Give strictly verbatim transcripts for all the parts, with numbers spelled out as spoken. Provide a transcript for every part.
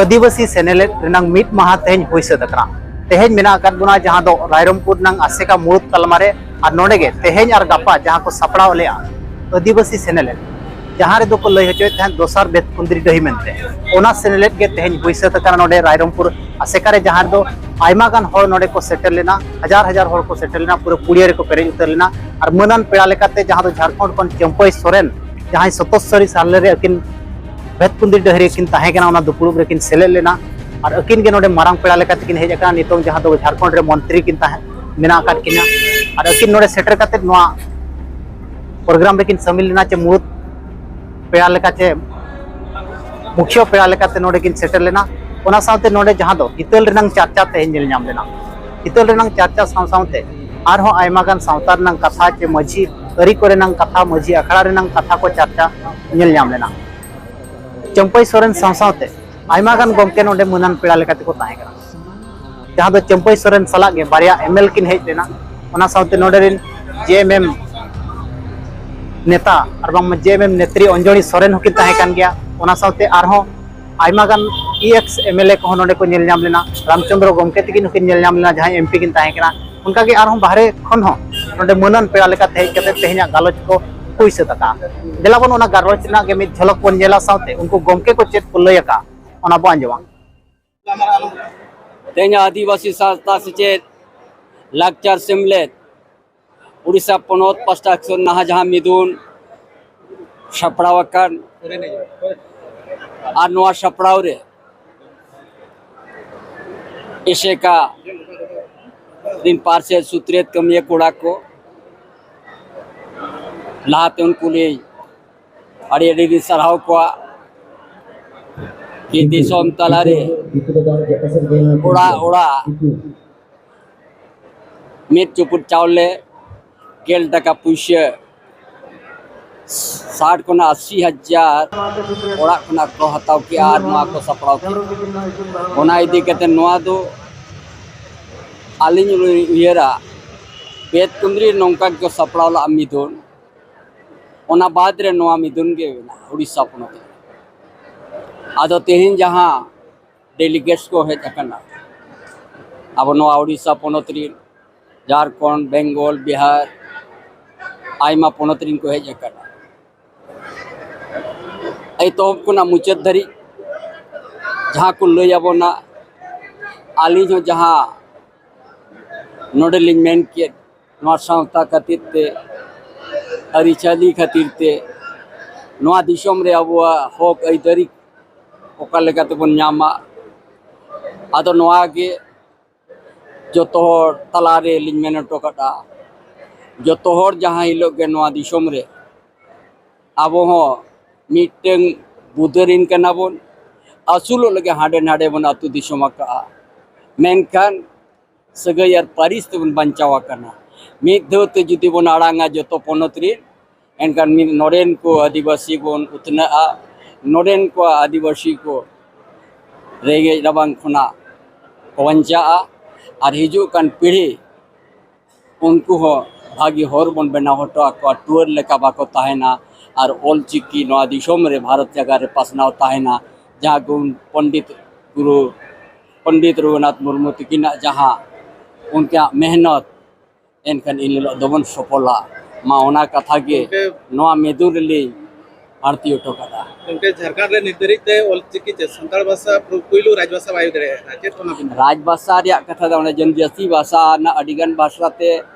ᱟᱹᱫᱤᱵᱟᱹᱥᱤ ᱥᱮᱱᱮᱞᱮᱫ ᱨᱮᱱᱟᱜ ᱢᱤᱫ ᱢᱟᱦᱟ ᱛᱮᱦᱮᱧ ᱦᱩᱭ ᱥᱟᱹᱛ ᱟᱠᱟᱱᱟ᱾ ᱛᱮᱦᱮᱧ ᱢᱮᱱᱟᱜ ᱟᱠᱟᱫ ᱵᱚᱱᱟ ᱡᱟᱦᱟᱸ ᱫᱚ ᱨᱟᱭᱨᱚᱝᱯᱩᱨ ᱨᱮᱱᱟᱜ ᱟᱥᱮᱠᱟ ᱢᱩᱲᱩᱫ ᱛᱟᱞᱢᱟ ᱨᱮ, ᱟᱨ ᱱᱚᱰᱮ ᱜᱮ ᱛᱮᱦᱮᱧ ᱟᱨ ᱜᱟᱯᱟ ᱡᱟᱦᱟᱸ ᱠᱚ ᱥᱟᱯᱲᱟᱣ ᱞᱮᱜᱼᱟ ᱟᱹᱫᱤᱵᱟᱹᱥᱤ ᱥᱮᱱᱮᱞᱮᱫ, ᱡᱟᱦᱟᱸ ᱨᱮᱫᱚ ᱠᱚ ᱞᱟᱹᱭ ᱦᱚᱪᱚᱭᱮᱫ ᱛᱟᱦᱮᱸᱫ ᱫᱚᱥᱟᱨ ᱵᱮᱛᱠᱩᱸᱫᱽᱨᱤ ᱰᱟᱹᱦᱤ ᱢᱮᱱᱛᱮ, ᱚᱱᱟ ᱥᱮᱱᱮᱞᱮᱫ ᱜᱮ ᱛᱮᱦᱮᱧ ᱦᱩᱭ ᱥᱟᱹᱛ ᱟᱠᱟᱱᱟ ᱱᱚᱰᱮ ᱨᱟᱭᱨᱚᱝᱯᱩᱨ ᱟᱥᱮᱠᱟ ᱨᱮ, ᱡᱟᱦᱟᱸ ᱨᱮᱫᱚ ᱟᱭᱢᱟ ᱜᱟᱱ ᱦᱚᱲ ᱱᱚᱰᱮ ᱠᱚ ᱥᱮᱴᱮᱨ ᱞᱮᱱᱟ, ᱦᱟᱡᱟᱨ ᱦᱟᱡᱟᱨ ᱦᱚᱲ ᱠᱚ ᱥᱮᱴᱮᱨ ᱞᱮᱱᱟ, ᱯᱩᱨᱟᱹ ᱯᱩᱲᱤᱭᱟᱹ ᱨᱮᱠᱚ ᱯᱮᱨᱮᱡ ᱩᱛᱟᱹᱨ ᱞᱮᱱᱟ᱾ ᱟᱨ ᱢᱟᱹᱱᱟᱱ ᱯᱮᱲᱟ ᱞᱮᱠᱟᱛᱮ ᱡᱟᱦᱟᱸ ᱫᱚ ᱡᱷᱟᱲᱠᱷᱚᱸᱰ ᱠᱷᱚᱱ ᱪᱟᱹᱢᱯᱟᱹᱭ ᱥᱚᱨᱮᱱ, ᱡᱟᱦᱟᱸᱭ ᱥᱚᱛᱚᱥᱥᱚᱨᱤ ᱥᱟᱞᱮ ᱨᱮ ᱟᱹᱠᱤᱱ ᱵᱮᱛᱠᱩᱸᱫᱽᱨᱤ ᱰᱟᱹᱦᱤ ᱨᱮᱠᱤᱱ ᱛᱟᱦᱮᱸ ᱠᱟᱱᱟ, ᱚᱱᱟ ᱫᱩᱯᱲᱩᱵ ᱨᱮᱠᱤᱱ ᱥᱮᱞᱮᱫ ᱞᱮᱱᱟ᱾ ᱟᱨ ᱟᱹᱠᱤᱱ ᱜᱮ ᱱᱚᱰᱮ ᱢᱟᱨᱟᱝ ᱯᱮᱲᱟ ᱞᱮᱠᱟ ᱛᱮᱠᱤᱱ ᱦᱮᱡ ᱟᱠᱟᱱᱟ᱾ ᱱᱤᱛᱚᱝ ᱡᱟᱦᱟᱸ ᱫᱚ ᱡᱷᱟᱲᱠᱷᱚᱸᱰ ᱨᱮ ᱢᱚᱱᱛᱨᱤ ᱠᱤᱱ ᱛᱟᱦᱮᱸ ᱢᱮᱱᱟᱜ ᱟᱠᱟᱫ ᱠᱤᱱᱟ᱾ ᱟᱨ ᱟᱹᱠᱤᱱ ᱱᱚᱰᱮ ᱥᱮᱴᱮᱨ ᱠᱟᱛᱮ ᱱᱚᱣᱟ ᱯᱨᱳᱜᱨᱟᱢ ᱨᱮᱠᱤᱱ ᱥᱟᱹᱢᱤᱞ ᱞᱮᱱᱟ, ᱪᱮ ᱢᱩᱲᱩᱫ ᱯᱮᱲᱟ ᱞᱮᱠᱟ ᱪᱮ ᱢᱩᱠᱷᱤᱭᱟᱹ ᱯᱮᱲᱟ ᱞᱮᱠᱟᱛᱮ ᱱᱚᱰᱮ ᱠᱤᱱ ᱥᱮᱴᱮᱨ ᱞᱮᱱᱟ᱾ ᱚᱱᱟ ᱥᱟᱶᱛᱮ ᱱᱚᱰᱮ ᱡᱟᱦᱟᱸ ᱫᱚ ᱦᱤᱛᱟᱹᱞ ᱨᱮᱱᱟᱝ ᱪᱟᱨᱪᱟ ᱛᱮᱦᱮᱧ ᱧᱮᱞ ᱧᱟᱢ ᱞᱮᱱᱟ᱾ ᱦᱤᱛᱟᱹᱞ ᱨᱮᱱᱟᱝ ᱪᱟᱨᱪᱟ ᱥᱟᱶ ᱥᱟᱶᱛᱮ ᱟᱨᱦᱚᱸ ᱟᱭᱢᱟ ᱜᱟᱱ ᱥᱟᱶᱛᱟ ᱨᱮᱱᱟᱝ ᱠᱟᱛᱷᱟ ᱪᱮ ᱢᱟᱹᱡᱷᱤ ᱟᱹᱨᱤ ᱠᱚᱨᱮᱱᱟᱝ ᱠᱟᱛᱷᱟ, ᱢᱟᱹᱡᱷᱤ ᱟᱠᱷᱲᱟ ᱨᱮᱱᱟᱝ ᱠᱟᱛᱷᱟ ᱠᱚ ᱪᱟᱨᱪᱟ ᱧᱮᱞ ᱧᱟᱢ ᱞᱮᱱᱟ᱾ ᱪᱟᱹᱢᱯᱟᱹᱭ ᱥᱚᱨᱮᱱ ᱥᱟᱶ ᱥᱟᱶᱛᱮ ᱟᱭᱢᱟ ᱜᱟᱱ ᱜᱚᱢᱠᱮ ᱱᱚᱰᱮ ᱢᱟᱹᱱᱟᱱ ᱯᱮᱲᱟ ᱞᱮᱠᱟ ᱛᱮᱠᱚ ᱛᱟᱦᱮᱸ ᱠᱟᱱᱟ, ᱡᱟᱦᱟᱸ ᱫᱚ ᱪᱟᱹᱢᱯᱟᱹᱭ ᱥᱚᱨᱮᱱ ᱥᱟᱞᱟᱜ ᱜᱮ ᱵᱟᱨᱭᱟ ᱮᱢ ᱮᱞ ᱠᱤᱱ ᱦᱮᱡ ᱞᱮᱱᱟ᱾ ᱚᱱᱟ ᱥᱟᱶᱛᱮ ᱱᱚᱰᱮ ᱨᱮᱱ ᱡᱮ ᱮᱢ ᱮᱢ ᱱᱮᱛᱟ ᱟᱨ ᱵᱟᱝᱢᱟ ᱡᱮ ᱮᱢ ᱮᱢ ᱱᱮᱛᱨᱤ ᱚᱧᱡᱚᱱᱤ ᱥᱚᱨᱮᱱ ᱦᱚᱸᱠᱤᱱ ᱛᱟᱦᱮᱸ ᱠᱟᱱ ᱜᱮᱭᱟ᱾ ᱚᱱᱟ ᱥᱟᱶᱛᱮ ᱟᱨᱦᱚᱸ ᱟᱭᱢᱟ ᱜᱟᱱ E X M L A ᱠᱚᱦᱚᱸ ᱱᱚᱰᱮ ᱠᱚ ᱧᱮᱞ ᱧᱟᱢ ᱞᱮᱱᱟ᱾ ᱨᱟᱢᱪᱚᱸᱫᱽᱨᱚ ᱜᱚᱢᱠᱮ ᱛᱟᱹᱠᱤᱱ ᱦᱚᱸᱠᱤᱱ ᱧᱮᱞ ᱧᱟᱢ ᱞᱮᱱᱟ, ᱡᱟᱦᱟᱸᱭ ᱮᱢ ᱯᱤ ᱠᱤᱱ ᱛᱟᱦᱮᱸ ᱠᱟᱱᱟ᱾ ᱚᱱᱠᱟᱜᱮ ᱟᱨᱦᱚᱸ ᱵᱟᱦᱨᱮ ᱠᱷᱚᱱ ᱦᱚᱸ ᱱᱚᱰᱮ ᱢᱟᱹᱱᱟᱱ ᱯᱮᱲᱟ ᱞᱮᱠᱟᱛᱮ ᱦᱮᱡ ᱠᱟᱛᱮ ᱛᱮᱦᱮᱧᱟᱜ ᱜᱟᱞᱚᱪ ᱠᱚ ᱦᱩᱭ ᱥᱟᱹᱛ ᱟᱠᱟᱫᱼᱟ᱾ ᱫᱮᱞᱟ ᱵᱚᱱ ᱚᱱᱟ ᱜᱟᱞᱚᱪ ᱨᱮᱱᱟᱜ ᱜᱮ ᱢᱤᱫ ᱡᱷᱚᱞᱚᱠ ᱵᱚᱱ ᱧᱮᱞᱟ, ᱥᱟᱶᱛᱮ ᱩᱱᱠᱩ ᱜᱚᱢᱠᱮ ᱠᱚ ᱪᱮᱫ ᱠᱚ ᱞᱟᱹᱭ ᱟᱠᱟᱫᱼᱟ, ᱚᱱᱟ ᱵᱚᱱ ᱟᱸᱡᱚᱢᱟ᱾ ᱛᱮᱦᱮᱧ ᱟᱹᱫᱤᱵᱟᱹᱥᱤ ᱥᱟᱶᱛᱟ ᱥᱮᱪᱮᱫ ᱞᱟᱠᱪᱟᱨ ᱥᱮᱢᱞᱮᱫ ᱩᱲᱤᱥᱥᱟ ᱯᱚᱱᱚᱛ ᱯᱟᱥᱴᱟ ᱠᱷᱚᱱ ᱱᱟᱦᱟᱜ ᱡᱟᱦᱟᱸ ᱢᱤᱫᱩᱱ ᱥᱟᱯᱲᱟᱣ ᱟᱠᱟᱱ, ᱟᱨ ᱱᱚᱣᱟ ᱥᱟᱯᱲᱟᱣ ᱨᱮ ᱮᱥᱮᱠᱟ ᱨᱤᱱ ᱯᱟᱨᱥᱮᱛ ᱥᱩᱛᱨᱮᱛ ᱠᱟᱹᱢᱤᱭᱟᱹ ᱠᱚᱲᱟ ᱠᱚ, ᱞᱟᱦᱟᱛᱮ ᱩᱱᱠᱩ ᱞᱤᱧ ᱟᱹᱰᱤ ᱟᱹᱰᱤ ᱞᱤᱧ ᱥᱟᱨᱦᱟᱣ ᱠᱚᱣᱟ᱾ ᱠᱤ ᱫᱤᱥᱚᱢ ᱛᱟᱞᱟᱨᱮ ᱚᱲᱟᱜ ᱚᱲᱟᱜ ᱢᱤᱫ ᱪᱩᱯᱩᱫ ᱪᱟᱣᱞᱮ, ᱜᱮᱞ ᱴᱟᱠᱟ ᱯᱩᱭᱥᱟᱹ, ᱥᱟᱴ ᱠᱷᱚᱱᱟᱜ ᱟᱥᱤ ᱦᱟᱡᱟᱨ ᱚᱲᱟᱜ ᱠᱷᱚᱱᱟᱜ ᱠᱚ ᱦᱟᱛᱟᱣ ᱠᱮᱜᱼᱟ ᱟᱨ ᱱᱚᱣᱟ ᱠᱚ ᱥᱟᱯᱲᱟᱣ ᱠᱮᱜᱼᱟ᱾ ᱚᱱᱟ ᱤᱫᱤ ᱠᱟᱛᱮ ᱱᱚᱣᱟ ᱫᱚ ᱟᱹᱞᱤᱧ ᱩᱭᱦᱟᱹᱨᱟ, ᱵᱮᱛ ᱠᱩᱸᱫᱽᱨᱤ ᱱᱚᱝᱠᱟ ᱜᱮᱠᱚ ᱥᱟᱯᱲᱟᱣ ᱞᱟᱜᱼᱟ ᱢᱤᱫᱩᱱ, ᱚᱱᱟ ᱵᱟᱫᱽ ᱨᱮ ᱱᱚᱣᱟ ᱢᱤᱫᱩᱱ ᱜᱮ ᱢᱮᱱᱟᱜᱼᱟ ᱩᱲᱤᱥᱥᱟ ᱯᱚᱱᱚᱛ ᱨᱮ᱾ ᱟᱫᱚ ᱛᱮᱦᱮᱧ ᱡᱟᱦᱟᱸ ᱰᱮᱞᱤᱜᱮᱴᱥ ᱠᱚ ᱦᱮᱡ ᱟᱠᱟᱱᱟ᱾ ᱟᱵᱚ ᱱᱚᱣᱟ ᱳᱰᱤᱥᱟ ᱯᱚᱱᱚᱛ ᱨᱤᱱ, ᱡᱷᱟᱲᱠᱷᱚᱸᱰ, ᱵᱮᱝᱜᱚᱞ, ᱵᱤᱦᱟᱨ, ᱟᱭᱢᱟ ᱯᱚᱱᱚᱛ ᱨᱤᱱ ᱠᱚ ᱦᱮᱡ ᱟᱠᱟᱱᱟ᱾ ᱮᱛᱚᱦᱚᱵ ᱠᱷᱚᱱᱟᱜ ᱢᱩᱪᱟᱹᱫ ᱫᱷᱟᱹᱨᱤᱡ ᱡᱟᱦᱟᱸ ᱠᱚ ᱞᱟᱹᱭ ᱟᱵᱚᱱᱟ, ᱟᱹᱞᱤᱧ ᱦᱚᱸ ᱡᱟᱦᱟᱸ ᱱᱚᱰᱮ ᱞᱤᱧ ᱢᱮᱱ ᱠᱮᱫ, ᱱᱚᱣᱟ ᱥᱟᱶᱛᱟ ᱠᱷᱟᱹᱛᱤᱨ ᱛᱮ, ᱟᱹᱨᱤᱪᱟᱹᱞᱤ ᱠᱷᱟᱹᱛᱤᱨ ᱛᱮ, ᱱᱚᱣᱟ ᱫᱤᱥᱚᱢ ᱨᱮ ᱟᱵᱚᱣᱟᱜ ᱦᱚᱠ ᱟᱹᱭᱫᱟᱹᱨᱤ ᱚᱠᱟ ᱞᱮᱠᱟ ᱛᱮᱵᱚᱱ ᱧᱟᱢᱟ᱾ ᱟᱫᱚ ᱱᱚᱣᱟ ᱜᱮ ᱡᱚᱛᱚ ᱦᱚᱲ ᱛᱟᱞᱟᱨᱮ ᱞᱤᱧ ᱢᱮᱱ ᱦᱚᱴᱚ ᱠᱟᱫᱟ, ᱡᱚᱛᱚ ᱦᱚᱲ ᱡᱟᱦᱟᱸ ᱦᱤᱞᱳᱜ ᱜᱮ ᱱᱚᱣᱟ ᱫᱤᱥᱚᱢ ᱨᱮ ᱟᱵᱚ ᱦᱚᱸ ᱢᱤᱫᱴᱟᱹᱝ ᱵᱩᱫᱟᱹᱨᱤᱱ ᱠᱟᱱᱟ ᱵᱚᱱ, ᱟᱹᱥᱩᱞᱚᱜ ᱞᱟᱹᱜᱤᱫ ᱦᱟᱸᱰᱮ ᱱᱟᱰᱮ ᱵᱚᱱ ᱟᱹᱛᱩ ᱫᱤᱥᱚᱢ ᱟᱠᱟᱜᱼᱟ, ᱢᱮᱱᱠᱷᱟᱱ ᱥᱟᱹᱜᱟᱹᱭ ᱟᱨ ᱯᱟᱹᱨᱤᱥ ᱛᱮᱵᱚᱱ ᱵᱟᱧᱪᱟᱣ ᱟᱠᱟᱱᱟ᱾ ᱢᱤᱫ ᱫᱷᱟᱹᱣ ᱛᱮ ᱡᱩᱫᱤ ᱵᱚᱱ ᱟᱲᱟᱝᱟ ᱡᱚᱛᱚ ᱯᱚᱱᱚᱛ ᱨᱮ, ᱮᱱᱠᱷᱟᱱ ᱢᱤᱫ ᱱᱚᱰᱮᱱ ᱠᱚ ᱟᱹᱫᱤᱵᱟᱹᱥᱤ ᱵᱚᱱ ᱩᱛᱱᱟᱹᱜᱼᱟ, ᱱᱚᱰᱮᱱ ᱠᱚ ᱟᱹᱫᱤᱵᱟᱹᱥᱤ ᱠᱚ ᱨᱮᱸᱜᱮᱡ ᱨᱟᱵᱟᱝ ᱠᱷᱚᱱᱟᱜ ᱠᱚ ᱵᱟᱧᱪᱟᱜᱼᱟ᱾ ᱟᱨ ᱦᱤᱡᱩᱜ ᱠᱟᱱ ᱯᱤᱲᱦᱤ ᱩᱱᱠᱩ ᱦᱚᱸ ᱵᱷᱟᱹᱜᱤ ᱦᱚᱨ ᱵᱚᱱ ᱵᱮᱱᱟᱣ ᱦᱚᱴᱚ ᱟᱠᱚᱣᱟ, ᱴᱩᱣᱟᱹᱨ ᱞᱮᱠᱟ ᱵᱟᱠᱚ ᱛᱟᱦᱮᱱᱟ᱾ ᱟᱨ ᱚᱞ ᱪᱤᱠᱤ ᱱᱚᱣᱟ ᱫᱤᱥᱚᱢ ᱨᱮ, ᱵᱷᱟᱨᱚᱛ ᱡᱟᱭᱜᱟ ᱨᱮ ᱯᱟᱥᱱᱟᱣ ᱛᱟᱦᱮᱱᱟ, ᱡᱟᱦᱟᱸ ᱜᱩᱱ ᱯᱚᱱᱰᱤᱛ ᱜᱩᱨᱩ ᱯᱚᱱᱰᱤᱛ ᱨᱚᱜᱷᱩᱱᱟᱛᱷ ᱢᱩᱨᱢᱩ ᱛᱤᱠᱤᱱᱟᱜ ᱡᱟᱦᱟᱸ ᱩᱱᱠᱤᱱᱟᱜ ᱢᱮᱦᱱᱚᱛ, ᱮᱱᱠᱷᱟᱱ ᱤᱱ ᱦᱤᱞᱳᱜ ᱫᱚᱵᱚᱱ ᱥᱚᱯᱷᱚᱞᱟ᱾ ᱢᱟ ᱚᱱᱟ ᱠᱟᱛᱷᱟ ᱜᱮ ᱜᱚᱢᱠᱮ, ᱱᱚᱣᱟ ᱢᱮᱫᱩ ᱨᱮᱞᱤᱧ ᱟᱬᱛᱤ ᱦᱚᱴᱚ ᱠᱟᱫᱟ᱾ ᱜᱚᱢᱠᱮ, ᱡᱷᱟᱲᱠᱷᱚᱸᱰ ᱨᱮ ᱱᱤᱛ ᱫᱷᱟᱹᱨᱤᱡ ᱛᱮ ᱚᱞ ᱪᱤᱠᱤ ᱪᱮ ᱥᱟᱱᱛᱟᱲ ᱵᱷᱟᱥᱟ ᱯᱩ-, ᱯᱩᱭᱞᱩ ᱨᱟᱡᱽ ᱵᱷᱟᱥᱟ ᱵᱟᱭ ᱦᱩᱭ ᱫᱟᱲᱮᱭᱟᱜ ᱠᱟᱱᱟ, ᱪᱮᱫ ᱚᱱᱟ ᱵᱤᱱ ᱨᱟᱡᱽ ᱵᱷᱟᱥᱟ ᱨᱮᱭᱟᱜ ᱠᱟᱛᱷᱟ ᱫᱚ ᱚᱸᱰᱮ ᱡᱚᱱᱡᱟᱹᱛᱤ ᱵᱷᱟᱥᱟ ᱨᱮᱱᱟᱜ ᱟᱹᱰᱤᱜᱟᱱ ᱵᱷᱟᱥᱟ ᱛᱮ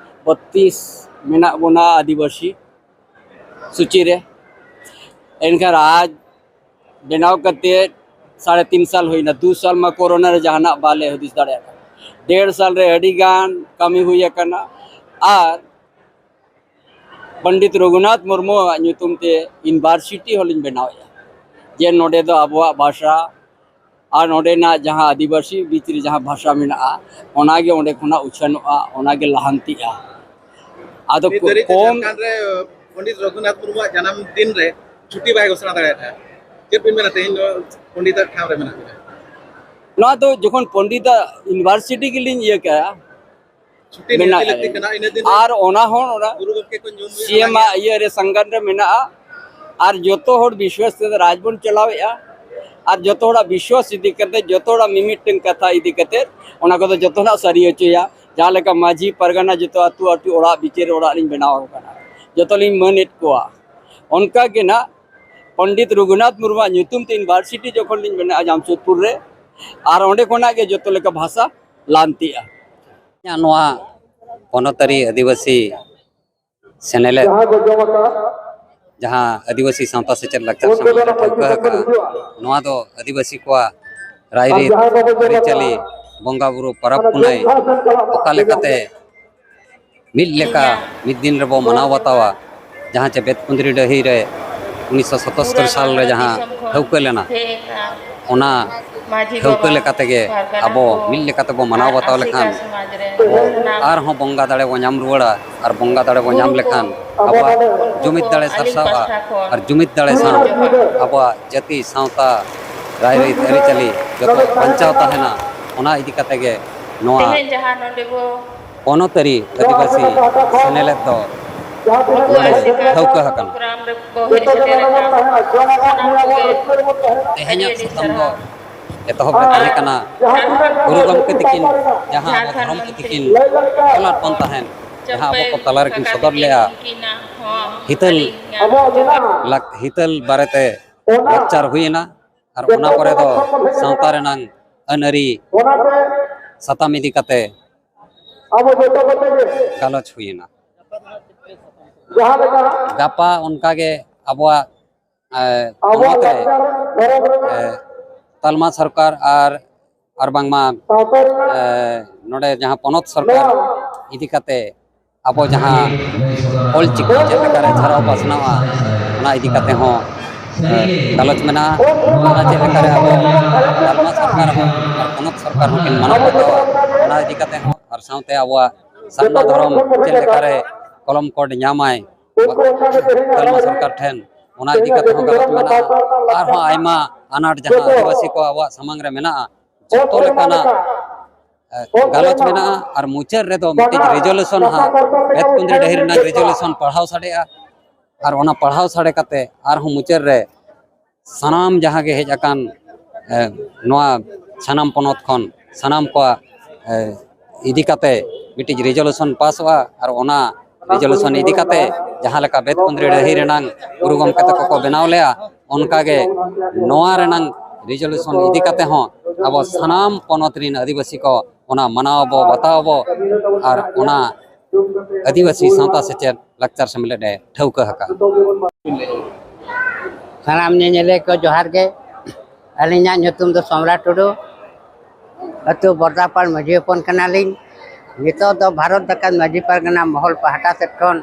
ᱵᱚᱛᱛᱤᱥ ᱢᱮᱱᱟᱜ ᱵᱚᱱᱟ ᱟᱹᱫᱤᱵᱟᱹᱥᱤ ᱥᱩᱪᱤ ᱨᱮ᱾ ᱮᱱᱠᱷᱟᱱ ᱨᱟᱡᱽ ᱵᱮᱱᱟᱣ ᱠᱟᱛᱮ ᱥᱟᱲᱮ ᱛᱤᱱ ᱥᱟᱞ ᱦᱩᱭᱱᱟ, ᱫᱩ ᱥᱟᱞ ᱢᱟ ᱠᱳᱨᱳᱱᱟ ᱨᱮ ᱡᱟᱦᱟᱱᱟᱜ ᱵᱟᱞᱮ ᱦᱩᱫᱤᱥ ᱫᱟᱲᱮᱭᱟᱜ ᱠᱟᱱᱟ᱾ ᱰᱮᱲ ᱥᱟᱞ ᱨᱮ ᱟᱹᱰᱤ ᱜᱟᱱ ᱠᱟᱹᱢᱤ ᱦᱩᱭ ᱟᱠᱟᱱᱟ᱾ ᱟᱨ ᱯᱚᱱᱰᱤᱛ ᱨᱚᱜᱷᱩᱱᱟᱛᱷ ᱢᱩᱨᱢᱩᱣᱟᱜ ᱧᱩᱛᱩᱢ ᱛᱮ ᱤᱭᱩᱱᱤᱵᱷᱟᱨᱥᱤᱴᱤ ᱦᱚᱸᱞᱤᱧ ᱵᱮᱱᱟᱣᱮᱫᱼᱟ, ᱡᱮ ᱱᱚᱰᱮ ᱫᱚ ᱟᱵᱚᱣᱟᱜ ᱵᱷᱟᱥᱟ ᱟᱨ ᱱᱚᱰᱮᱱᱟᱜ ᱡᱟᱦᱟᱸ ᱟᱹᱫᱤᱵᱟᱹᱥᱤ ᱵᱤᱪ ᱨᱮ ᱡᱟᱦᱟᱸ ᱵᱷᱟᱥᱟ ᱢᱮᱱᱟᱜᱼᱟ, ᱚᱱᱟᱜᱮ ᱚᱸᱰᱮ ᱠᱷᱚᱱᱟᱜ ᱩᱪᱷᱟᱹᱱᱚᱜᱼᱟ, ᱚᱱᱟᱜᱮ ᱞᱟᱦᱟᱱᱛᱤᱜᱼᱟ᱾ ᱟᱫᱚ ᱱᱤᱛ ᱫᱷᱟᱹᱨᱤᱡ ᱛᱮ ᱠᱚᱢ ᱡᱷᱟᱲᱠᱷᱚᱸᱰ ᱨᱮ ᱯᱚᱱᱰᱤᱛ ᱨᱚᱜᱷᱩᱱᱟᱛᱷ ᱢᱩᱨᱢᱩᱣᱟᱜ ᱡᱟᱱᱟᱢ ᱫᱤᱱ ᱨᱮ ᱪᱷᱩᱴᱤ ᱵᱟᱭ ᱜᱷᱳᱥᱚᱱᱟ ᱫᱟᱲᱮᱭᱟᱜᱼᱟ᱾ ᱪᱮᱫ ᱵᱤᱱ ᱢᱮᱱᱟ, ᱛᱮᱦᱮᱧ ᱫᱚ ᱯᱚᱱᱰᱤᱛᱟᱜ ᱴᱷᱟᱶ ᱨᱮ ᱢᱮᱱᱟᱜ ᱵᱤᱱᱟ? ᱱᱚᱣᱟ ᱫᱚ ᱡᱚᱠᱷᱚᱱ ᱯᱚᱱᱰᱤᱛᱟᱜ ᱤᱭᱩᱱᱤᱵᱷᱟᱨᱥᱤᱴᱤ ᱜᱮᱞᱤᱧ ᱤᱭᱟᱹ ᱠᱮᱜᱼᱟ, ᱪᱷᱩᱴᱤ ᱢᱮᱱᱟᱜ ᱱᱤᱦᱟᱹᱛᱤ ᱞᱟᱹᱠᱛᱤ ᱠᱟᱱᱟ, ᱤᱱᱟᱹ ᱫᱤᱱ ᱨᱮ ᱟᱨ ᱚᱱᱟ ᱦᱚᱸ ᱚᱱᱟ ᱜᱩᱨᱩ ᱜᱚᱢᱠᱮ ᱠᱚ ᱧᱩᱢ ᱦᱩᱭᱩᱜᱼᱟ᱾ ᱥᱤ ᱮᱢ ᱟᱜ ᱤᱭᱟᱹ ᱨᱮ ᱥᱚᱝᱜᱚᱴᱷᱚᱱ ᱨᱮ ᱢᱮᱱᱟᱜᱼᱟ᱾ ᱟᱨ ᱡᱚᱛᱚ ᱦᱚᱲ ᱵᱤᱥᱣᱟᱥ ᱛᱮ ᱨᱟᱡᱽ ᱵᱚᱱ ᱪᱟᱞᱟᱣᱮᱫᱼᱟ᱾ ᱟᱨ ᱡᱚᱛᱚ ᱦᱚᱲᱟᱜ ᱵᱤᱥᱣᱟᱥ ᱤᱫᱤ ᱠᱟᱛᱮ, ᱡᱚᱛᱚ ᱦᱚᱲᱟᱜ ᱢᱤᱢᱤᱫᱴᱟᱝ ᱠᱟᱛᱷᱟ ᱤᱫᱤ ᱠᱟᱛᱮ ᱚᱱᱟ ᱠᱚᱫᱚ ᱡᱚᱛᱚᱱᱟᱜ ᱥᱟᱹᱨᱤ ᱦᱚᱪᱚᱭᱟ᱾ ᱡᱟᱦᱟᱸ ᱞᱮᱠᱟ ᱢᱟᱹᱡᱷᱤ ᱯᱟᱨᱜᱟᱱᱟ ᱡᱚᱛᱚ ᱟᱹᱛᱩ ᱟᱹᱛᱩ ᱚᱲᱟᱜ ᱵᱤᱪᱟᱹᱨ ᱚᱲᱟᱜ ᱞᱤᱧ ᱵᱮᱱᱟᱣ ᱟᱠᱟᱱᱟ, ᱡᱚᱛᱚ ᱞᱤᱧ ᱢᱟᱹᱱᱮᱫ ᱠᱚᱣᱟ᱾ ᱚᱱᱠᱟ ᱜᱮ ᱱᱟᱜ ᱯᱚᱱᱰᱤᱛ ᱨᱚᱜᱷᱩᱱᱟᱛᱷ ᱢᱩᱨᱢᱩᱣᱟᱜ ᱧᱩᱛᱩᱢ ᱛᱮ ᱤᱭᱩᱱᱤᱵᱷᱟᱨᱥᱤᱴᱤ ᱡᱚᱠᱷᱚᱱ ᱞᱤᱧ ᱵᱮᱱᱟᱜᱼᱟ ᱡᱟᱢᱥᱮᱫᱽᱯᱩᱨ ᱨᱮ, ᱟᱨ ᱚᱸᱰᱮ ᱠᱷᱚᱱᱟᱜ ᱜᱮ ᱡᱚᱛᱚ ᱞᱮᱠᱟ ᱵᱷᱟᱥᱟ ᱞᱟᱱᱛᱤᱜᱼᱟ᱾ ᱱᱚᱣᱟ ᱯᱚᱱᱚᱛᱟᱹᱨᱤ ᱟᱹᱫᱤᱵᱟᱹᱥᱤ ᱥᱮᱱᱮᱞᱮᱫ, ᱡᱟᱦᱟᱸ ᱟᱹᱫᱤᱵᱟᱹᱥᱤ ᱥᱟᱶᱛᱟ ᱥᱮᱪᱮᱫ ᱞᱟᱠᱪᱟᱨ ᱥᱟᱶᱛᱟ ᱨᱮ ᱴᱷᱟᱹᱣᱠᱟᱹ ᱟᱠᱟᱫᱼᱟ, ᱱᱚᱣᱟ ᱫᱚ ᱟᱹᱫᱤᱵᱟᱹᱥᱤ ᱠᱚᱣᱟᱜ ᱨᱟᱭᱨᱤᱛ, ᱟᱹᱨᱤᱪᱟᱹᱞᱤ, ᱵᱚᱸᱜᱟᱼᱵᱩᱨᱩ, ᱯᱚᱨᱚᱵᱽ ᱯᱩᱱᱟᱹᱭ ᱚᱠᱟ ᱞᱮᱠᱟᱛᱮ ᱢᱤᱫ ᱞᱮᱠᱟ ᱢᱤᱫ ᱫᱤᱱ ᱨᱮᱵᱚ ᱢᱟᱱᱟᱣ ᱵᱟᱛᱟᱣᱟ, ᱡᱟᱦᱟᱸ ᱪᱮ ᱵᱮᱛᱠᱩᱸᱫᱽᱨᱤ ᱰᱟᱹᱦᱤ ᱨᱮ ᱩᱱᱤᱥᱥᱚ ᱥᱟᱛᱟᱛᱛᱳᱨ ᱥᱟᱞ ᱨᱮ ᱡᱟᱦᱟᱸ ᱴᱷᱟᱹᱣᱠᱟᱹ ᱞᱮᱱᱟ, ᱚᱱᱟ ᱴᱷᱟᱹᱣᱠᱟᱹ ᱞᱮᱠᱟ ᱛᱮᱜᱮ ᱟᱵᱚ ᱢᱤᱫ ᱞᱮᱠᱟ ᱛᱮᱵᱚ ᱢᱟᱱᱟᱣ ᱵᱟᱛᱟᱣ ᱞᱮᱠᱷᱟᱱ ᱟᱨᱦᱚᱸ ᱵᱚᱸᱜᱟ ᱫᱟᱲᱮ ᱵᱚ ᱧᱟᱢ ᱨᱩᱣᱟᱹᱲᱟ᱾ ᱟᱨ ᱵᱚᱸᱜᱟ ᱫᱟᱲᱮ ᱵᱚ ᱧᱟᱢ ᱞᱮᱠᱷᱟᱱ ᱟᱵᱚᱣᱟᱜ ᱡᱩᱢᱤᱫ ᱫᱟᱲᱮ ᱥᱟᱨᱥᱟᱜᱼᱟ᱾ ᱟᱨ ᱡᱩᱢᱤᱫ ᱫᱟᱲᱮ ᱥᱟᱶ ᱟᱵᱚᱣᱟᱜ ᱡᱟᱹᱛᱤ, ᱥᱟᱶᱛᱟ, ᱨᱟᱭᱨᱤᱛ, ᱟᱹᱨᱤᱪᱟᱹᱞᱤ ᱡᱚᱛᱚ ᱵᱟᱧᱪᱟᱣ ᱛᱟᱦᱮᱱᱟ᱾ ᱚᱱᱟ ᱤᱫᱤ ᱠᱟᱛᱮ ᱜᱮ ᱱᱚᱣᱟ ᱛᱮᱦᱮᱧ ᱡᱟᱦᱟᱸ ᱱᱚᱰᱮ ᱵᱚ ᱯᱚᱱᱚᱛᱟᱹᱨᱤ ᱟᱹᱫᱤᱵᱟᱹᱥᱤ ᱥᱮᱱᱮᱞᱮᱫ ᱫᱚ ᱱᱚᱰᱮ ᱴᱷᱟᱹᱣᱠᱟᱹ ᱟᱠᱟᱱᱟ᱾ ᱯᱨᱳᱜᱨᱟᱢ ᱨᱮ ᱵᱚ ᱦᱮᱡ ᱥᱮᱴᱮᱨ ᱟᱠᱟᱱ, ᱥᱟᱱᱟᱢ ᱠᱚᱜᱮ ᱛᱮᱦᱮᱧᱟᱜ ᱟᱹᱰᱤ ᱟᱹᱰᱤ ᱥᱟᱛᱟᱢ ᱫᱚ ᱥᱟᱨᱦᱟᱣ᱾ ᱮᱛᱚᱦᱚᱵ ᱨᱮ ᱛᱟᱦᱮᱸ ᱠᱟᱱᱟ ᱜᱩᱨᱩ ᱜᱚᱢᱠᱮ ᱛᱤᱠᱤᱱ ᱡᱟᱦᱟᱸ ᱟᱵᱚ ᱫᱷᱚᱨᱚᱢ ᱯᱩᱛᱷᱤ ᱠᱤᱱ ᱚᱞᱟᱫ ᱵᱚᱱ ᱛᱟᱦᱮᱸᱫ, ᱡᱟᱦᱟᱸ ᱟᱵᱚ ᱠᱚ ᱛᱟᱞᱟ ᱨᱮᱠᱤᱱ ᱥᱚᱫᱚᱨ ᱞᱮᱫᱼᱟ, ᱦᱤᱛᱟᱹᱞ ᱞᱟᱠ-, ᱦᱤᱛᱟᱹᱞ ᱵᱟᱨᱮᱛᱮ ᱞᱟᱠᱪᱟᱨ ᱦᱩᱭᱮᱱᱟ᱾ ᱟᱨ ᱚᱱᱟ ᱯᱚᱨᱮ ᱫᱚ ᱥᱟᱶᱛᱟ ᱨᱮᱱᱟᱝ ᱟᱹᱱ ᱟᱹᱨᱤ ᱥᱟᱛᱟᱢ ᱤᱫᱤ ᱠᱟᱛᱮ ᱟᱵᱚ ᱡᱚᱛᱚ ᱠᱚᱛᱮ ᱜᱮ ᱜᱟᱞᱚᱪ ᱦᱩᱭᱮᱱᱟ᱾ ᱡᱟᱦᱟᱸ ᱞᱮᱠᱟ ᱜᱟᱯᱟ ᱚᱱᱠᱟᱜᱮ ᱟᱵᱚᱣᱟᱜ, ᱮ, ᱟᱵᱚᱣᱟᱜ ᱯᱚᱱᱚᱛ ᱨᱮ, ᱞᱟᱠᱪᱟᱨ ᱫᱷᱚᱨᱚᱢ ᱨᱮᱱᱟᱜ ᱮ, ᱛᱟᱞᱢᱟ ᱥᱚᱨᱠᱟᱨ ᱟᱨ, ᱟᱨ ᱵᱟᱝᱢᱟ, ᱥᱟᱶᱛᱟ ᱨᱮᱱᱟᱜ ᱮ, ᱱᱚᱰᱮ ᱡᱟᱦᱟᱸ ᱯᱚᱱᱚᱛ ᱥᱚᱨᱠᱟᱨ ᱱᱚᱣᱟ ᱤᱫᱤ ᱠᱟᱛᱮ ᱟᱵᱚ ᱡᱟᱦᱟᱸ ᱚᱞ ᱪᱤᱠᱤ ᱪᱮᱫ ᱞᱮᱠᱟᱨᱮ ᱪᱷᱟᱨᱟᱣ ᱯᱟᱥᱱᱟᱣᱟ, ᱚᱱᱟ ᱤᱫᱤ ᱠᱟᱛᱮ ᱦᱚᱸ, ᱮ, ᱜᱟᱞᱚᱪ ᱢᱮᱱᱟᱜᱼᱟ᱾ ᱚᱱᱟ ᱪᱮᱫ ᱞᱮᱠᱟᱨᱮ ᱟᱵᱚ ᱛᱟᱞᱢᱟ ᱥᱚᱨᱠᱟᱨ ᱦᱚᱸ ᱟᱨ ᱯᱚᱱᱚᱛ ᱥᱚᱨᱠᱟᱨ ᱦᱚᱸᱠᱤᱱ ᱢᱟᱱᱟᱣ ᱵᱟᱛᱟᱣᱟ, ᱚᱱᱟ ᱤᱫᱤ ᱠᱟᱛᱮ ᱦᱚᱸ, ᱟᱨ ᱥᱟᱶᱛᱮ ᱟᱵᱚᱣᱟᱜ ᱥᱟᱨᱱᱟ ᱫᱷᱚᱨᱚᱢ ᱪᱮᱫ ᱞᱮᱠᱟᱨᱮ ᱠᱚᱞᱚᱢ ᱠᱳᱰ ᱧᱟᱢᱟᱭ, ᱛᱟᱞᱢᱟ ᱥᱚᱨᱠᱟᱨ ᱴᱷᱮᱱ, ᱚᱱᱟ ᱤᱫᱤ ᱠᱟᱛᱮ ᱦᱚᱸ ᱜᱟᱞᱚᱪ ᱢᱮᱱᱟᱜᱼᱟ᱾ ᱟᱨᱦᱚᱸ ᱟᱭᱢᱟ ᱟᱱᱟᱴ ᱡᱟᱦᱟᱸ ᱟᱹᱫᱤᱵᱟᱹᱥᱤ ᱠᱚ ᱟᱵᱚᱣᱟᱜ ᱥᱟᱢᱟᱝ ᱨᱮ ᱢᱮᱱᱟᱜᱼᱟ, ᱡᱚᱛᱚ ᱞᱮᱠᱟᱱᱟᱜ, ᱮ, ᱜᱟᱞᱚᱪ ᱢᱮᱱᱟᱜᱼᱟ᱾ ᱟᱨ ᱢᱩᱪᱟᱹᱫ ᱨᱮᱫᱚ ᱢᱤᱫᱴᱤᱡ ᱨᱮᱡᱩᱞᱮᱥᱚᱱ ᱦᱟᱸᱜ ᱵᱮᱛᱠᱩᱸᱫᱽᱨᱤ ᱰᱟᱹᱦᱤ ᱨᱮᱱᱟᱜ ᱨᱮᱡᱩᱞᱮᱥᱚᱱ ᱯᱟᱲᱦᱟᱣ ᱥᱟᱰᱮᱜᱼᱟ᱾ ᱟᱨ ᱚᱱᱟ ᱯᱟᱲᱦᱟᱣ ᱥᱟᱰᱮ ᱠᱟᱛᱮ ᱟᱨᱦᱚᱸ ᱢᱩᱪᱟᱹᱫ ᱨᱮ ᱥᱟᱱᱟᱢ ᱡᱟᱦᱟᱸ ᱜᱮ ᱦᱮᱡ ᱟᱠᱟᱱ, ᱮ, ᱱᱚᱣᱟ ᱥᱟᱱᱟᱢ ᱯᱚᱱᱚᱛ ᱠᱷᱚᱱ ᱥᱟᱱᱟᱢ ᱠᱚᱣᱟᱜ, ᱮ, ᱤᱫᱤ ᱠᱟᱛᱮ ᱢᱤᱫᱴᱤᱡ ᱨᱮᱡᱚᱞᱩᱥᱚᱱ ᱯᱟᱥᱚᱜᱼᱟ᱾ ᱟᱨ ᱚᱱᱟ ᱨᱮᱡᱚᱞᱩᱥᱚᱱ ᱤᱫᱤ ᱠᱟᱛᱮ ᱡᱟᱦᱟᱸ ᱞᱮᱠᱟ ᱵᱮᱛᱠᱩᱸᱫᱽᱨᱤ ᱰᱟᱹᱦᱤ ᱨᱮᱱᱟᱝ ᱜᱩᱨᱩ ᱜᱚᱢᱠᱮ ᱛᱟᱠᱚ ᱠᱚ ᱵᱮᱱᱟᱣ ᱞᱮᱜᱼᱟ, ᱚᱱᱠᱟᱜᱮ ᱱᱚᱣᱟ ᱨᱮᱱᱟᱝ ᱨᱮᱡᱚᱞᱩᱥᱚᱱ ᱤᱫᱤ ᱠᱟᱛᱮ ᱦᱚᱸ ᱟᱵᱚ ᱥᱟᱱᱟᱢ ᱯᱚᱱᱚᱛ ᱨᱮᱱ ᱟᱹᱫᱤᱵᱟᱹᱥᱤ ᱠᱚ ᱚᱱᱟ ᱢᱟᱱᱟᱣ ᱟᱵᱚ, ᱵᱟᱛᱟᱣ ᱟᱵᱚ᱾ ᱟᱨ ᱚᱱᱟ ᱟᱹᱫᱤᱵᱟᱹᱥᱤ ᱥᱟᱶᱛᱟ ᱥᱮᱪᱮᱫ ᱞᱟᱠᱪᱟᱨ ᱥᱮᱢᱞᱮᱫ ᱮ ᱴᱷᱟᱹᱣᱠᱟᱹ ᱟᱠᱟᱫ᱾ ᱥᱟᱱᱟᱢ ᱧᱮᱧᱮᱞᱤᱭᱟᱹ ᱠᱚ ᱡᱚᱦᱟᱨ ᱜᱮ᱾ ᱟᱹᱞᱤᱧᱟᱜ ᱧᱩᱛᱩᱢ ᱫᱚ ᱥᱚᱢᱨᱟ ᱴᱩᱰᱩ, ᱟᱹᱛᱩ ᱵᱚᱨᱫᱟᱯᱟᱲ ᱢᱟᱹᱡᱷᱤ ᱦᱚᱯᱚᱱ ᱠᱟᱱᱟᱞᱤᱧ᱾ ᱱᱤᱛᱚᱜ ᱫᱚ ᱵᱷᱟᱨᱚᱛ ᱡᱟᱠᱟᱛ ᱢᱟᱹᱡᱷᱤ ᱯᱟᱨᱜᱟᱱᱟ ᱢᱚᱦᱚᱞ ᱯᱟᱦᱴᱟ ᱥᱮᱫ ᱠᱷᱚᱱ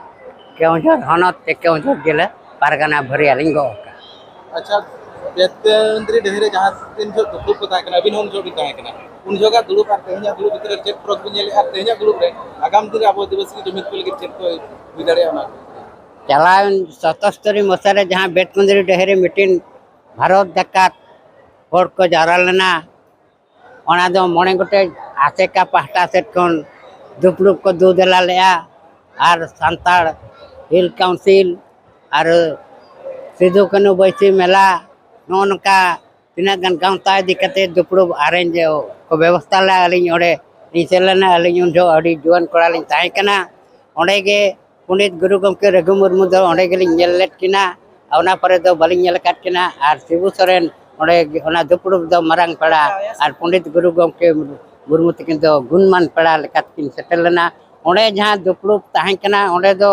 ᱠᱮᱣᱚᱱᱡᱷᱚᱨ ᱦᱚᱱᱚᱛ ᱥᱮ ᱠᱮᱣᱚᱱᱡᱷᱚᱨ ᱡᱮᱞᱟ ᱯᱟᱨᱜᱟᱱᱟ ᱵᱷᱟᱹᱨᱭᱟᱹ ᱞᱤᱧ ᱜᱚᱜ ᱟᱠᱟᱫᱼᱟ᱾ ᱟᱪᱪᱷᱟ, ᱵᱮᱛᱠᱩᱸᱫᱽᱨᱤ ᱰᱟᱹᱦᱤ ᱨᱮ ᱡᱟᱦᱟᱸ ᱛᱤᱱ ᱡᱚᱦᱚᱜ ᱫᱩᱯᱲᱩᱵ ᱠᱚ ᱛᱟᱦᱮᱸ ᱠᱟᱱᱟ, ᱟᱹᱵᱤᱱ ᱦᱚᱸ ᱩᱱ ᱡᱚᱦᱚᱜ ᱵᱤᱱ ᱛᱟᱦᱮᱸ ᱠᱟᱱᱟ, ᱩᱱ ᱡᱚᱦᱚᱜᱟᱜ ᱫᱩᱲᱩᱵ ᱟᱨ ᱛᱮᱦᱮᱧᱟᱜ ᱫᱩᱲᱩᱵ ᱵᱷᱤᱛᱨᱤ ᱨᱮ ᱪᱮᱫ ᱯᱷᱟᱨᱟᱠ ᱵᱤᱱ ᱧᱮᱞᱮᱫᱼᱟ? ᱟᱨ ᱛᱮᱦᱮᱧᱟᱜ ᱫᱩᱲᱩᱵ ᱨᱮ ᱟᱜᱟᱢ ᱫᱤᱱ ᱨᱮ ᱟᱵᱚ ᱟᱹᱫᱤᱵᱟᱹᱥᱤ ᱡᱩᱢᱤᱫ ᱠᱚ ᱞᱟᱹᱜᱤᱫ ᱪᱮᱫ ᱠᱚ ᱦᱩᱭ ᱫᱟᱲᱮᱭᱟᱜᱼᱟ, ᱚᱱᱟ? ᱪᱟᱞᱟᱣᱮᱱ ᱥᱟᱛᱟᱥᱛᱚᱨᱤ ᱢᱟᱥᱟ ᱨᱮ ᱡᱟᱦᱟᱸ ᱵᱮᱛᱠᱩᱸᱫᱽᱨᱤ ᱰᱟᱹᱦᱤ ᱨᱮ ᱢᱤᱴᱤᱝ ᱵᱷᱟᱨᱚᱛ ᱡᱟᱠᱟᱛ ᱦᱚᱲ ᱠᱚ ᱡᱟᱣᱨᱟ ᱞᱮᱱᱟ, ᱚᱱᱟ ᱫᱚ ᱢᱚᱬᱮ ᱜᱚᱴᱮᱡ ᱟᱥᱮᱠᱟ ᱯᱟᱦᱴᱟ ᱥᱮᱫ ᱠᱷᱚᱱ ᱫᱩᱯᱲᱩᱵ ᱠᱚ ᱫᱩ ᱫᱮᱞᱟ ᱞᱮᱜᱼᱟ᱾ ᱟᱨ ᱥᱟᱱᱛᱟᱲ ᱦᱤᱞ ᱠᱟᱣᱩᱱᱥᱤᱞ ᱟᱨ ᱥᱤᱫᱩ ᱠᱟᱹᱱᱦᱩ ᱵᱟᱹᱭᱥᱤ ᱢᱮᱞᱟ, ᱱᱚᱜᱼᱚ ᱱᱚᱝᱠᱟ ᱛᱤᱱᱟᱹᱜ ᱜᱟᱱ ᱜᱟᱶᱛᱟ ᱤᱫᱤ ᱠᱟᱛᱮ ᱫᱩᱯᱲᱩᱵ ᱟᱨᱮᱧᱡᱽ ᱠᱚ ᱵᱮᱵᱚᱥᱛᱷᱟ ᱞᱮᱫᱼᱟ᱾ ᱟᱹᱞᱤᱧ ᱚᱸᱰᱮ ᱞᱤᱧ ᱥᱮᱱ ᱞᱮᱱᱟ᱾ ᱟᱹᱞᱤᱧ ᱩᱱ ᱡᱚᱦᱚᱜ ᱟᱹᱰᱤ ᱡᱩᱣᱟᱹᱱ ᱠᱚᱲᱟ ᱞᱤᱧ ᱛᱟᱦᱮᱸ ᱠᱟᱱᱟ᱾ ᱚᱸᱰᱮ ᱜᱮ ᱯᱚᱸᱰᱤᱛ ᱜᱩᱨᱩ ᱜᱚᱢᱠᱮ ᱨᱟᱹᱜᱷᱩ ᱢᱩᱨᱢᱩ ᱫᱚ ᱚᱸᱰᱮ ᱜᱮᱞᱤᱧ ᱧᱮᱞ ᱞᱮᱫ ᱠᱤᱱᱟ᱾ ᱚᱱᱟ ᱯᱚᱨᱮ ᱫᱚ ᱵᱟᱹᱞᱤᱧ ᱧᱮᱞ ᱟᱠᱟᱫ ᱠᱤᱱᱟ᱾ ᱟᱨ ᱥᱤᱵᱩ ᱥᱚᱨᱮᱱ ᱚᱸᱰᱮ ᱚᱱᱟ ᱫᱩᱯᱲᱩᱵ ᱫᱚ ᱢᱟᱨᱟᱝ ᱯᱮᱲᱟ ᱟᱨ ᱯᱚᱸᱰᱤᱛ ᱜᱩᱨᱩ ᱜᱚᱢᱠᱮ ᱢᱩᱨᱢᱩ ᱛᱟᱹᱠᱤᱱ ᱫᱚ ᱜᱩᱱᱢᱟᱱ ᱯᱮᱲᱟ ᱞᱮᱠᱟᱛᱮᱠᱤᱱ ᱥᱮᱴᱮᱨ ᱞᱮᱱᱟ᱾ ᱚᱸᱰᱮ ᱡᱟᱦᱟᱸ ᱫᱩᱯᱲᱩᱵ ᱛᱟᱦᱮᱸ ᱠᱟᱱᱟ, ᱚᱸᱰᱮ ᱫᱚ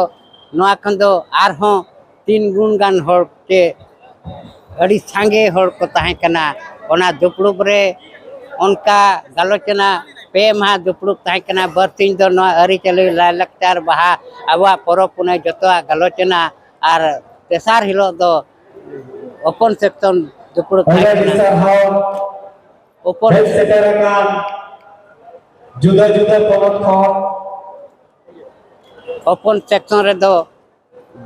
ᱱᱚᱣᱟ ᱠᱷᱚᱱ ᱫᱚ ᱟᱨᱦᱚᱸ ᱛᱤᱱ ᱜᱩᱱ ᱜᱟᱱ ᱦᱚᱲ ᱪᱮ ᱟᱹᱰᱤ ᱥᱟᱸᱜᱮ ᱦᱚᱲ ᱠᱚ ᱛᱟᱦᱮᱸ ᱠᱟᱱᱟ᱾ ᱚᱱᱟ ᱫᱩᱯᱲᱩᱵ ᱨᱮ ᱚᱱᱠᱟ ᱜᱟᱞᱚᱪ ᱮᱱᱟ᱾ ᱯᱮ ᱢᱟᱦᱟ ᱫᱩᱯᱲᱩᱵ ᱛᱟᱦᱮᱸ ᱠᱟᱱᱟ᱾ ᱵᱟᱨᱥᱤᱧ ᱫᱚ ᱱᱚᱣᱟ ᱟᱹᱨᱤᱪᱟᱹᱞᱤ, ᱞᱟᱭᱼᱞᱟᱠᱪᱟᱨ, ᱵᱟᱦᱟ, ᱟᱵᱚᱣᱟᱜ ᱯᱚᱨᱚᱵᱽ ᱯᱩᱱᱟᱹᱭ ᱡᱚᱛᱚᱣᱟᱜ ᱜᱟᱞᱚᱪ ᱮᱱᱟ᱾ ᱟᱨ ᱛᱮᱥᱟᱨ ᱦᱤᱞᱳᱜ ᱫᱚ ᱳᱯᱮᱱ ᱥᱮᱠᱥᱚᱱ ᱫᱩᱯᱲᱩᱵ ᱛᱟᱦᱮᱸ ᱟᱹᱰᱤ ᱠᱟᱱᱟ᱾ ᱥᱟᱨᱦᱟᱣ᱾ ᱳᱯᱮᱱ ᱦᱮᱡ ᱥᱮᱴᱮᱨ ᱟᱠᱟᱱ ᱡᱩᱫᱟᱹ ᱡᱩᱫᱟᱹ ᱯᱚᱱᱚᱛ ᱠᱷᱚᱱ᱾ ᱳᱯᱮᱱ ᱥᱮᱠᱥᱚᱱ ᱨᱮᱫᱚ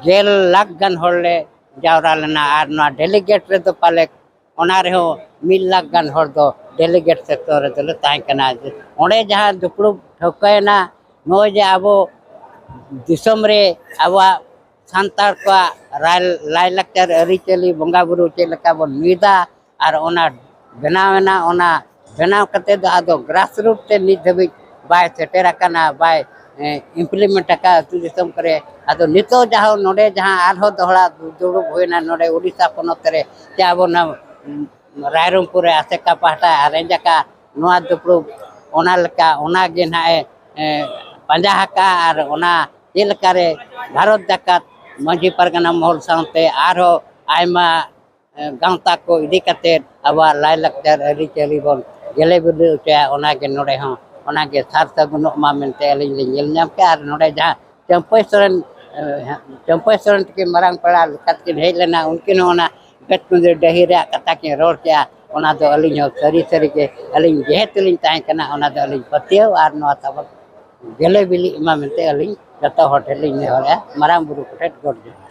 ᱜᱮᱞ ᱞᱟᱠᱷ ᱜᱟᱱ ᱦᱚᱲ ᱞᱮ ᱡᱟᱣᱨᱟ ᱞᱮᱱᱟ᱾ ᱟᱨ ᱱᱚᱣᱟ ᱰᱮᱞᱤᱜᱮᱴ ᱨᱮᱫᱚ ᱯᱟᱞᱮ ᱚᱱᱟ ᱨᱮᱦᱚᱸ ᱢᱤᱫ ᱞᱟᱠᱷ ᱜᱟᱱ ᱦᱚᱲ ᱫᱚ ᱰᱮᱞᱤᱜᱮᱴ ᱥᱮᱠᱥᱚᱱ ᱨᱮᱫᱚ ᱞᱮ ᱛᱟᱦᱮᱸ ᱠᱟᱱᱟ᱾ ᱚᱸᱰᱮ ᱡᱟᱦᱟᱸ ᱫᱩᱯᱲᱩᱵ ᱴᱷᱟᱹᱣᱠᱟᱹᱭᱮᱱᱟ, ᱱᱚᱜᱼᱚᱭ ᱡᱮ ᱟᱵᱚ ᱫᱤᱥᱚᱢ ᱨᱮ ᱟᱵᱚᱣᱟᱜ ᱥᱟᱱᱛᱟᱲ ᱠᱚᱣᱟᱜ ᱨᱟᱭ-, ᱞᱟᱭᱼᱞᱟᱠᱪᱟᱨ, ᱟᱹᱨᱤᱪᱟᱹᱞᱤ, ᱵᱚᱸᱜᱟ ᱵᱩᱨᱩ ᱪᱮᱫ ᱞᱮᱠᱟ ᱵᱚᱱ ᱢᱤᱫᱟ, ᱟᱨ ᱚᱱᱟ ᱵᱮᱱᱟᱣ ᱮᱱᱟ, ᱚᱱᱟ ᱵᱮᱱᱟᱣ ᱠᱟᱛᱮ ᱫᱚ ᱟᱫᱚ grassroot ᱛᱮ ᱱᱤᱛ ᱫᱷᱟᱹᱵᱤᱡ ᱵᱟᱭ ᱥᱮᱴᱮᱨ ᱟᱠᱟᱱᱟ, ᱵᱟᱭ, ᱮ, implement ᱟᱠᱟᱫ ᱟᱹᱛᱩ ᱫᱤᱥᱚᱢ ᱠᱚᱨᱮ᱾ ᱟᱫᱚ ᱱᱤᱛᱚᱜ ᱡᱟᱦᱟᱸ ᱱᱚᱰᱮ ᱡᱟᱦᱟᱸ ᱟᱨᱦᱚᱸ ᱫᱚᱦᱲᱟ ᱫᱩᱲᱩᱵ ᱦᱩᱭᱱᱟ ᱱᱚᱰᱮ ᱩᱰᱤᱥᱟ ᱯᱚᱱᱚᱛ ᱨᱮ, ᱪᱮ ᱟᱵᱚ ᱱᱚᱣᱟ, ᱩᱢ, ᱨᱟᱭᱨᱚᱝᱯᱩᱨ ᱨᱮ ᱟᱥᱮᱠᱟ ᱯᱟᱦᱴᱟ arrange ᱟᱠᱟᱫ ᱱᱚᱣᱟ ᱫᱩᱯᱲᱩᱵ, ᱚᱱᱟ ᱞᱮᱠᱟ ᱚᱱᱟ ᱜᱮ ᱱᱟᱦᱟᱜ ᱮ, ᱮ, ᱯᱟᱸᱡᱟ ᱟᱠᱟᱫᱼᱟ᱾ ᱟᱨ ᱚᱱᱟ ᱪᱮᱫ ᱞᱮᱠᱟᱨᱮ ᱵᱷᱟᱨᱚᱛ ᱡᱟᱠᱟᱛ ᱢᱟᱹᱡᱷᱤ ᱯᱟᱨᱜᱟᱱᱟ ᱢᱚᱦᱚᱞ ᱥᱟᱶᱛᱮ ᱟᱨᱦᱚᱸ ᱟᱭᱢᱟ ᱜᱟᱶᱛᱟ ᱠᱚ ᱤᱫᱤ ᱠᱟᱛᱮ ᱟᱵᱚᱣᱟᱜ ᱞᱟᱭᱼᱞᱟᱠᱪᱟᱨ ᱟᱹᱨᱤᱪᱟᱹᱞᱤ ᱵᱚᱱ ᱜᱮᱞᱮ ᱵᱤᱞᱤ ᱦᱚᱪᱚᱭᱟ, ᱚᱱᱟᱜᱮ ᱱᱚᱰᱮ ᱦᱚᱸ, ᱚᱱᱟᱜᱮ ᱥᱟᱨ ᱥᱟᱹᱜᱩᱱᱚᱜ ᱢᱟ ᱢᱮᱱᱛᱮ ᱟᱹᱞᱤᱧ ᱞᱤᱧ ᱧᱮᱞ ᱧᱟᱢ ᱠᱮᱫᱼᱟ᱾ ᱟᱨ ᱱᱚᱰᱮ ᱡᱟᱦᱟᱸ ᱪᱟᱹᱢᱯᱟᱹᱭ ᱥᱚᱨᱮᱱ, ᱮ, ᱪᱟᱹᱢᱯᱟᱹᱭ ᱥᱚᱨᱮᱱ ᱛᱟᱹᱠᱤᱱ ᱢᱟᱨᱟᱝ ᱯᱮᱲᱟ ᱞᱮᱠᱟ ᱛᱮᱠᱤᱱ ᱦᱮᱡ ᱞᱮᱱᱟ, ᱩᱱᱠᱤᱱ ᱦᱚᱸ ᱚᱱᱟ ᱵᱮᱛᱠᱩᱸᱫᱽᱨᱤ ᱰᱟᱹᱦᱤ ᱨᱮᱭᱟᱜ ᱠᱟᱛᱷᱟ ᱠᱤᱱ ᱨᱚᱲ ᱠᱮᱜᱼᱟ, ᱚᱱᱟ ᱫᱚ ᱟᱹᱞᱤᱧ ᱦᱚᱸ ᱥᱟᱹᱨᱤ ᱥᱟᱹᱨᱤ ᱜᱮ ᱟᱹᱞᱤᱧ ᱡᱮᱦᱮᱛᱩ ᱞᱤᱧ ᱛᱟᱦᱮᱸ ᱠᱟᱱᱟ, ᱚᱱᱟ ᱫᱚ ᱟᱹᱞᱤᱧ ᱯᱟᱹᱛᱭᱟᱹᱣ ᱟᱨ ᱱᱚᱣᱟ ᱛᱟᱵᱚᱱ ᱜᱮᱞᱮ ᱵᱤᱞᱤᱜ ᱢᱟ ᱢᱮᱱᱛᱮ ᱟᱹᱞᱤᱧ ᱡᱚᱛᱚ ᱦᱚᱲ ᱴᱷᱮᱱ ᱞᱤᱧ ᱱᱮᱦᱚᱨᱟ, ᱢᱟᱨᱟᱝ ᱵᱩᱨᱩ ᱠᱚᱴᱷᱮᱱ ᱜᱚᱰ ᱡᱚᱦᱟᱨ᱾